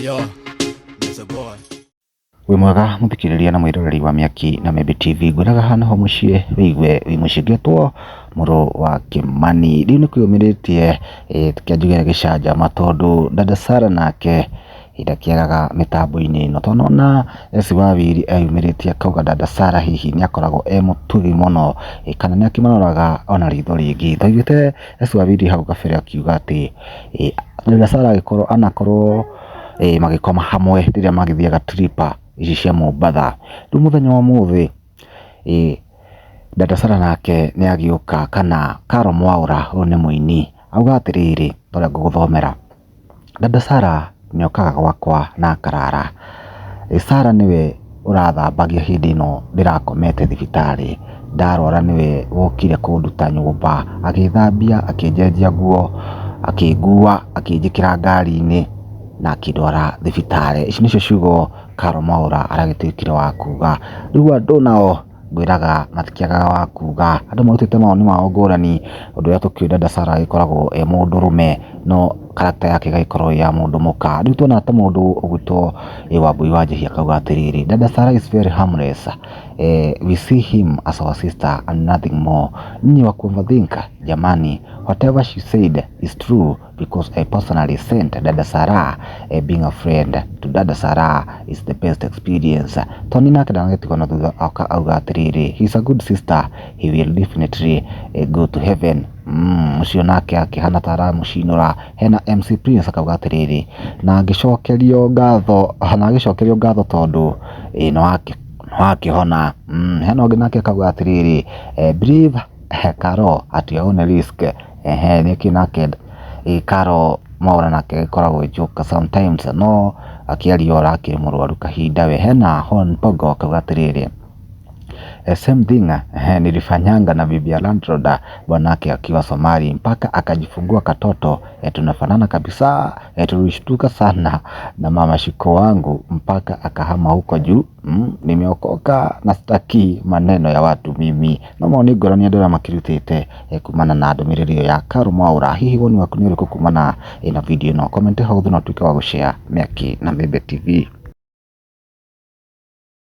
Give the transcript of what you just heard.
Yo, Mr. Boy. Wĩ mwega mũthikĩrĩria na mwĩroreri wa Mĩaki na Membe TV, ngwĩraga haha noho mũciĩ wĩigue wĩ mũciĩ, ngetwo mũrũ wa Kĩmani. Rĩu nĩ kwĩyumĩrĩtie kĩanjugĩre gĩcanjama tondũ dada Sarah nake ndakĩagaga mĩtambo-inĩ ĩno, tondũ nĩwona S Wawiri eyumĩrĩtie akauga dada Sarah hihi nĩ akoragwo e mũtugi mũno kana nĩ akĩmaroraga ona ritho rĩngĩ. Twaiguĩte S Wawiri hau kabere akiuga atĩ dada Sarah agĩkorwo anakorwo magĩkoma hamwe rĩrĩa magĩthiaga trip ici cia Mombatha. Rĩu mũthenya wa ũmũthĩ dada Sarah nake nĩ agĩũka kana Carol Mwaũra ũyũ nĩ mũini auga atĩrĩrĩ ta ũrĩa ngũgũthomera, dada Sarah nĩ okaga gwakwa na akarara. Sarah nĩwe ũrathambagia hĩndĩ ĩno ndĩrakomete thibitarĩ, ndarwara nĩwe wokire kũnduta nyũmba, agĩthambia, akĩnjenjia nguo, akĩngua, akĩnjĩkĩra ngari-inĩ na akĩndwara thibitarĩ. Ici nĩcio ciugo Carol Mwaũra aragĩtuĩkire wa kuga. Rĩu andũ nao ngwĩraga matikĩagaga wa kuga, andũ marutĩte mawoni mao ngũrani, ũndũ ũrĩa tũkĩũĩ dada Sarah agĩkoragwo e mũndũrũme no character yake ĩgagĩkorwo ĩ ya mũndũ mũka. Rĩu tuona ta mũndũ ũgwĩtwo Wambui wa Njihia akauga atĩrĩrĩ, dada Sarah is very harmless, we see him as our sister and nothing more. Nyinyi wa overthink jamani, whatever she said is true because I personally sent dada Sarah, being a friend to dada Sarah is the best experience. Tony nake ndanagĩtigwo na thutha oka auga atĩrĩrĩ, he is a good sister, he will definitely go to heaven. Ũcio nake akĩhana ta aramũcinũra. Hena MC Prince akauga atĩrĩrĩ, na ngĩcokerio ngatho, na agĩcokerio ngatho tondũ nĩwakĩhona. Hena ũngĩ nake akauga atĩrĩrĩ, believe Carol at your own risk. Ehe nĩkĩ nake Carol Mwaũra nake ĩkoragwo joke sometimes no akĩaria ũhoro akĩrĩ mũrwaru kahinda we. Hena Hon Pogo akauga atĩrĩrĩ, same thing nilifanyanga na bibi ya landlord bwanake akiwa Somali mpaka akajifungua katoto, tunafanana kabisa, tulishtuka sana na mama shiko wangu mpaka akahama huko juu. Nimeokoka na sitaki maneno ya watu mimi. No maoni ngũrani andũ arĩa makĩrutĩte kumana na ndũmĩrĩri ĩyo ya Carol Mwaũra. Hihi woni waku nĩ ũrĩkũ kumana na video ĩno? Comment hau thĩ na ũtuĩke wa gũshare Mĩaki na Membe TV.